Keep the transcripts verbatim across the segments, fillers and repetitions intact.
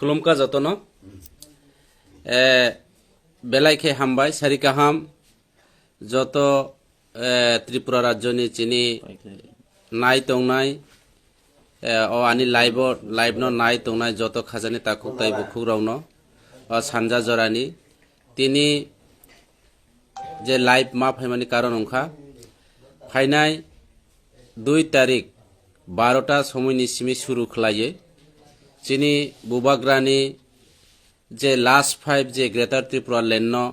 Khulumkha jotono. Eh, belai khe hambai, sari kaham. Joto, eh, Tripura rajyoni chini nai tongnai, eh, o ani live o, live no nai tongnai joto khajani takhuk tai bukhuk rokno, o sanja jorani. Tini je live ma phaimani karon wngkha, phainai dui tarik barota somoini simi suru khlaiwi chini bubagrani je last five je Greater Tripura Land no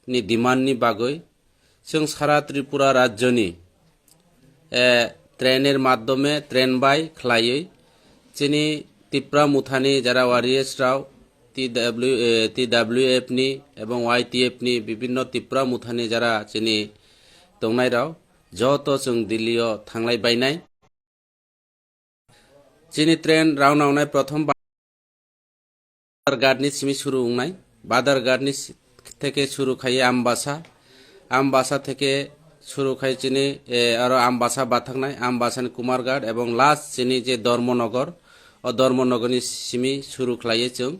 ni demand ni bagwi chwng sara Tripura rajyoni, eh, train er maddhome, train bai khlaiwi chini Tipra Mothani jara warriors rao T W, eh, T W F ni ebong Y T F ni bibinno Tipra Mothani jara chini tongnai rao joto chwng Delhi o thanglai bainai. Chini train rouna wngnai prothom Badharghat ni simi suru wngnai. Badharghat ni si-, theke suru khai Ambasa. Ambasa theke suru khai chini, eh, aro Ambasa bathaknai, Ambasa ni Kumarghat ebong last chini je Dharmanagar, o Dharmanagar ni simi suru khlaiwi chwng.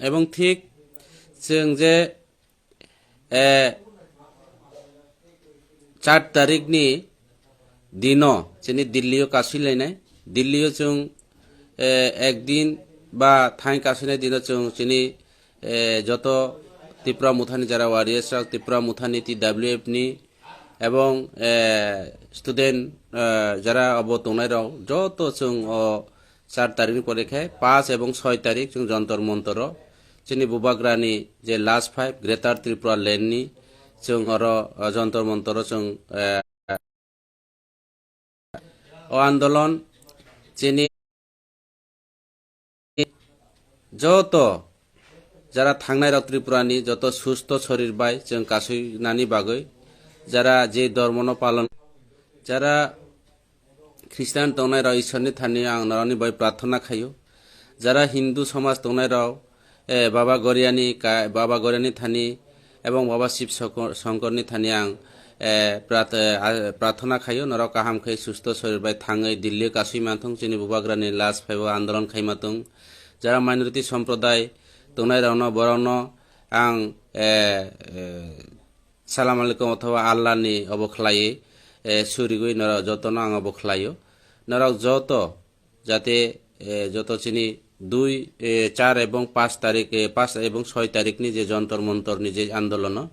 Ebong thik chwng je eh, char tarik ni dino chini Delhi o kasui lainai. Delhi o chwng, eh, ekdin ba thain kasuinai dino chwng chini, eh, joto Tipra Mothani jara warriors rok, Tipra Mothani T W F ni ebong, eh, student, eh, jara obo tongnai rok joto chwng o char tarik ni pore khe paanch ebong soi tarik chwng Jantar Mantar o chini bubagrani je last five Greater Tripura Land ni chwng oro, o, Jantar Mantar o chwng, eh, o andolon chini joto jara thangnai rok Tripura ni joto susto sorir bai chwng kasui nani bagwi jara je dhormo no palon, jara Christian tongnai rok Ishwar ni thani ang norok ni bai prarthana khaio. Jara Hindu somaj tongnai rok, eh, Baba Goriani ka-, Baba Goriani thani ebong Baba Shiv Soko-, Shankar ni thani ang, eh, prat-, eh, a-, prarthana khaio. Norok kaham khe susto sorir bai thangwi Delhi kasui manthung chini bubagrani last phaibo andolon khai matung. Jara minority somprodai tongnai rokno borokno ang, eh, eh, Salam alaikum othoba Allah ni obo khlaiwi, eh, surigwi norok jotono ang obo khlaio. Norok joto jate, eh, joto chini dui, eh, char ebong paanch tarik, eh, paanch ebong soi tarik ni je Jantar Mantar ni je andolono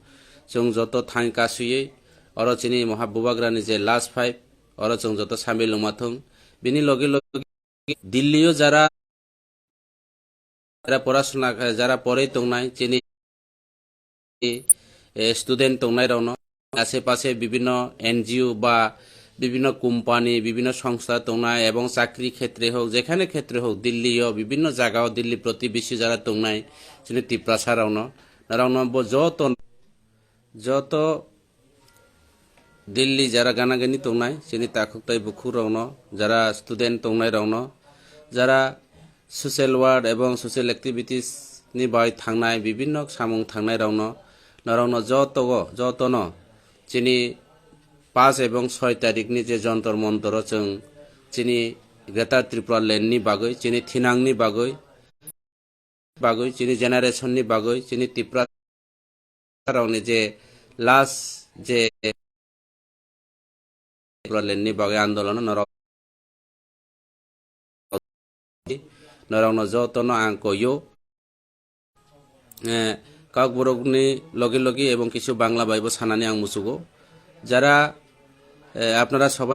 chwng joto thang kasuywi oro chini Maha Bubagra ni je last five oro chwng joto sambil wngma thung. Bini logi logi Delhi o jara, jara porasona, jara poroi tongnai chini, eh, student tongnai rokno, ashe pashe bibhinno N G O ba bibhinno company, bibhinno songstha tongnai ebong chakri khetre hok, jekhane khetre hok, Delhi o bibhinno jaga o, Delhi protibesi jara tongnai chini Tiprasa rokno, norokno bo joto, joto Delhi jara gana gani tongnai, chini takhuk tai bukhuk rokno, jara student tongnai rokno, jara social work ebong social activities ni bai thangnai, bibhinno samung thangnai rokno, norokno jotogo, jotono chini paanch ebong soi tarik ni je Jantar Mantar o chwng chini Greater Tripura Land ni bagwi, chini thinang ni bagwi, bagwi, chini generation ni bagwi, chini Tipra rokni je last je Tipraland ni bagwi andolon norok, norokno jotono ang koyo. Eh, Kokborokni logi logi ebong kisu Bangla bai bo sanani ang muchugo. Jara, eh, apnara sobai